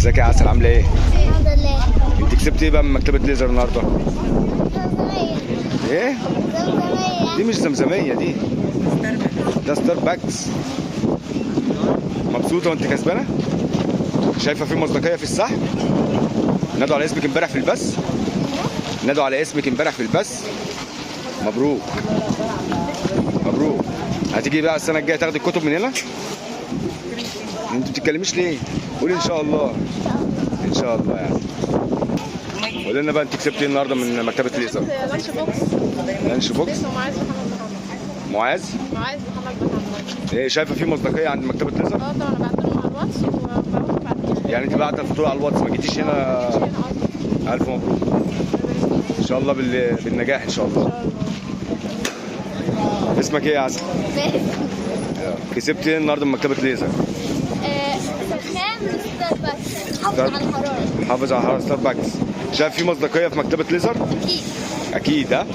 ازيك يا عسل، عامله ايه؟ الحمد لله. انت كسبت ايه بقى من مكتبه ليزر النهارده؟ زمزمية. ايه؟ زمزمية. دي مش زمزميه دي، ده ستاربكس. مبسوطة وانت كسبانه؟ شايفه في مصداقية في السحب؟ نادوا على اسمك امبارح في البث؟ نادوا على اسمك امبارح في البث؟ مبروك مبروك. هتيجي بقى السنة الجاية تاخدي الكتب من هنا؟ انت بتتكلميش ليه؟ قولي ان شاء الله. ان شاء الله يعني. قولي لنا بقى انت كسبتي ايه النهارده من مكتبه ليزر؟ lunch box. lunch box. اسمه معاذ محمد محمد. معاذ؟ معاذ محمد محمد. ايه شايفه في مصداقية عند مكتبه ليزر؟ اه طبعا، انا بعت لهم على الواتس وبعت. يعني انت بعت الفاتورة على الواتس، ما جيتيش هنا؟ الف مبروك، ان شاء الله بالنجاح ان شاء الله. اسمك ايه يا عسل؟ كسبت ايه النهارده من مكتبه ليزر؟ سخان من ستاربكس، حافظ على الحرارة. حافظ على حرارة ستاربكس. شايف في مصداقية في مكتبه ليزر؟ أكيد. اكيد. ها،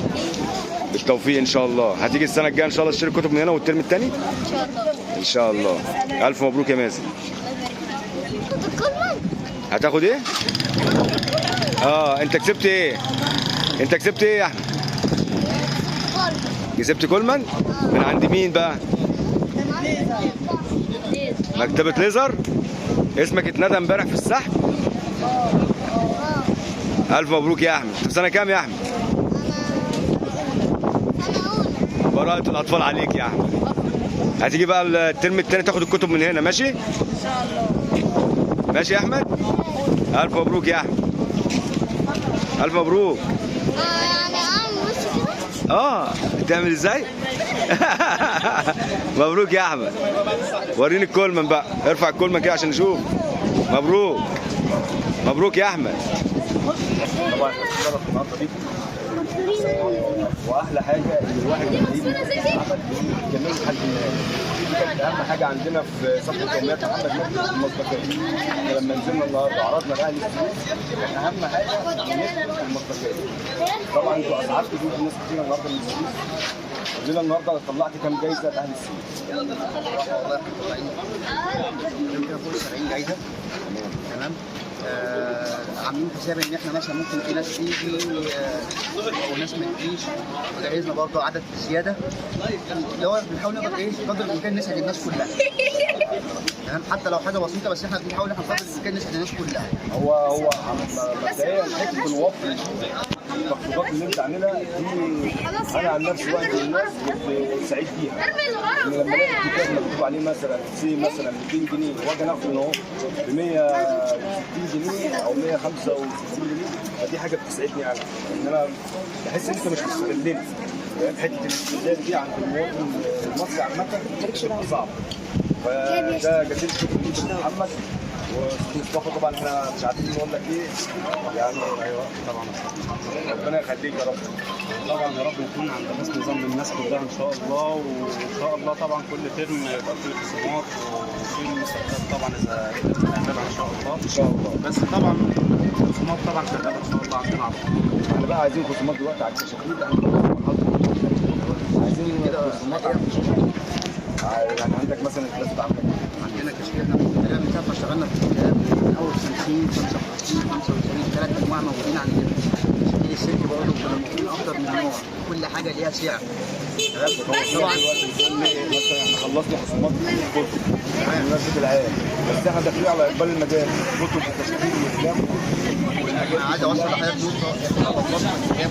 بالتوفيق ان شاء الله. هتيجي السنة الجاية ان شاء الله تشتري كتب من هنا والترم الثاني؟ إن شاء الله. ان شاء الله. الف مبروك يا مازن. خد الكولمان. هتاخد ايه؟ اه انت كسبت ايه؟ انت كسبت ايه يا احمد؟ كسبت كولمان؟ من عند مين بقى؟ مكتبة ليزر؟ اسمك اتندى امبارح في السحب؟ ألف مبروك يا أحمد، أنت في سنة كام يا أحمد؟ براءة الأطفال عليك يا أحمد. هتيجي بقى الترم التاني تاخد الكتب من هنا، ماشي؟ إن شاء الله. ماشي يا أحمد؟ ألف مبروك يا أحمد. ألف مبروك. يعني أعمل بص كده؟ اه تعمل ازاي؟ مبروك يا احمد. وريني الكولمان بقى، ارفع الكولمان كده عشان نشوف. مبروك مبروك يا احمد. طبعا احنا بنتشرف النهارده بيكم، واحلى حاجة ان الواحد لما يجي عمل يكمله لحد النهاية. دي كانت اهم حاجة عندنا في صفحة يوميات محمد مجدي، المصداقية. احنا لما نزلنا النهارده عرضنا الاهلي السويس، كان اهم حاجة بالنسبة المصداقية. طبعا انتوا اسعدتوا جدا ناس كتير النهارده من السويس. قول لنا النهارده طلعت كام جايزة لاهل السويس؟ والله احنا طالعين يمكن فوق 70 جايزة. تمام. عاملين حساب ان احنا مثلا ممكن في ناس تيجي وناس ما تجيش، وجهزنا برضه عدد زيادة اللي هو بنحاول نقدر ايه قدر الامكان نسعد الناس كلها. تمام، حتى لو حاجة بسيطة، بس احنا بنحاول احنا قدر الامكان نسعد الناس كلها. هو مبدئيا حتة الوفر التخفيضات اللي انت عاملها دي، انا عن نفسي واحد من الناس كنت سعيد بيها. ان لما الاقي كتاب مكتوب عليه مثلا سي مثلا 200 جنيه واجي انا اخده اهو ب 160 جنيه او 165 جنيه، فدي حاجة بتسعدني انا، ان انا بحس ان انت مش بتستغلني. حتة الاستغلال دي عند المواطن المصري عامة بتبقى صعبة. فده جزيل شكر ليك يا محمد واستاذ مصطفى. طبعا احنا مش عارفين نقول لك ايه يعني. ايوه طبعا، ربنا يخليك يا رب. طبعا يا رب نكون عند حسن ظن الناس كلها ان شاء الله، وان شاء الله طبعا كل ترم يبقى فيه خصومات وفي مسابقات طبعا اذا قدرنا نعملها ان شاء الله. ان شاء الله. بس طبعا الخصومات طبعا شغالة ان شاء الله عندنا على طول. احنا بقى عايزين خصومات دلوقتي على الكشاكيل، احنا عايزين خصومات على الكشاكيل. يعني عندك مثلا الكلاس عندك عندنا كشكول، احنا تقريبا من ساعة ما اشتغلنا في الكتاب من اول 50 55 75 ثلاث انواع موجودين عندنا. كشاكيل السلك برضه كنا موجودين اكتر من نوع، كل حاجة ليها سعر. طبعا دلوقتي مثلا احنا خلصنا خصومات الكتب بمناسبة العام، بس احنا داخلين على اقبال المدارس، كتب وتشكيل واقلام. انا عايز اوصل لحضرتك نقطة، احنا خلصنا الكتاب.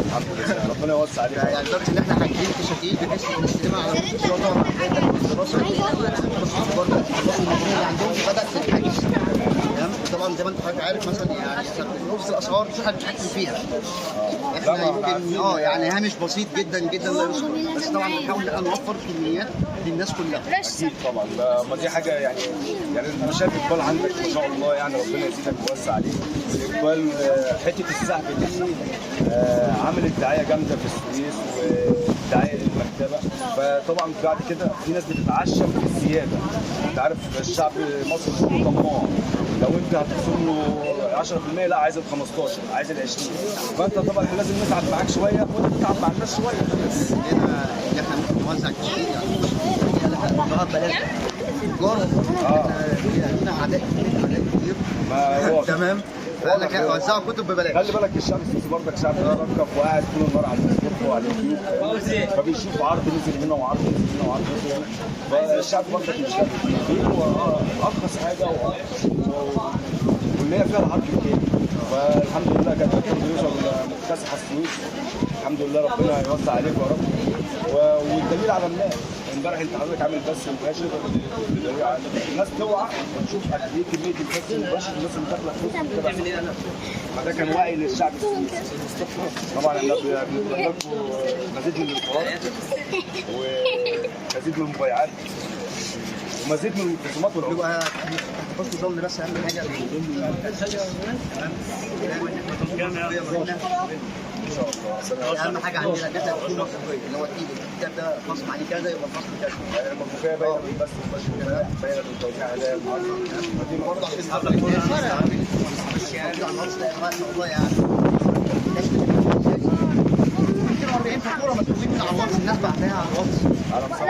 الحمد لله، ربنا يوسع عليك. يعني لدرجة ان احنا حاجزين كشاكيل بحيث نستلمها على ان شاء الله مع بداية الدراسة. برضه خلصوا الموضوع اللي عندهم بدات تتحجز. تمام، طبعا زي ما انت حضرتك عارف مثلا يعني نص الاسعار مش احنا بنتحكم فيها. احنا يمكن يعني هامش بسيط جدا جدا لا يذكر، بس طبعا بنحاول ان نوفر كميات للناس كلها. اكيد طبعا، ما دي حاجة يعني انا شايف اقبال عندك ما شاء الله، يعني ربنا يزيدك ويوسع عليك. الاقبال حتة السحب دي عملت دعاية جامدة في السويس ودعايه للمكتبه، فطبعا بعد كده في ناس بتتعشم في الزيادة. انت عارف الشعب المصري كله طماع، لو انت هتخصم له 10% لا عايز ال 15، عايز ال 20، فانت طبعا احنا لازم نتعب معاك شوية وانت تتعب مع الناس شوية. عندنا ان احنا ممكن نوزع كشاكيل يعني بلاش. تجار والله. احنا لينا اعداء كتير، اعداء كتير. ما هو تمام. فقال لك وزعوا كتب ببلاش. خلي بالك الشعب السويسي برضك شعب مثقف وقاعد طول النهار على الفيسبوك وعلى اليوتيوب، فبيشوف عرض نزل هنا وعرض نزل هنا وعرض نزل هنا، فالشعب برضك مش ارخص حاجة واللي هي فيها العرض الكامل. فالحمد لله كانت الكتب يوصل مكتسحه السويس، الحمد لله، ربنا يوسع عليك يا رب. والدليل على الناس امبارح انت حضرتك عامل بث مباشر، الناس توعى وتشوف قد ايه كمية البث المباشر، الناس اللي داخله تخش وتتابع. فده كان وعي للشعب السويسي. طبعا احنا بنتمنى لكم مزيد من الانتصارات ومزيد من المبايعات ومزيد من الخصومات والعقود. يبقى تحت حسن ظن، بس اهم حاجة تمام. ان شاء الله. اهم حاجة عندنا ان احنا نكون مصداقية، اللي هو تيجي الكتاب ده خصم عليه كذا يبقى الخصم كذا. يعني الموقفيه باينة من البث المباشر، باينة من توزيع هدايا النهارده. برضه عشان بس يعني على الواتس ده يا جماعة، ان شاء الله يعني 240 فاتورة مسؤولين من على الواتس، الناس بعتها على الواتس. على مصر.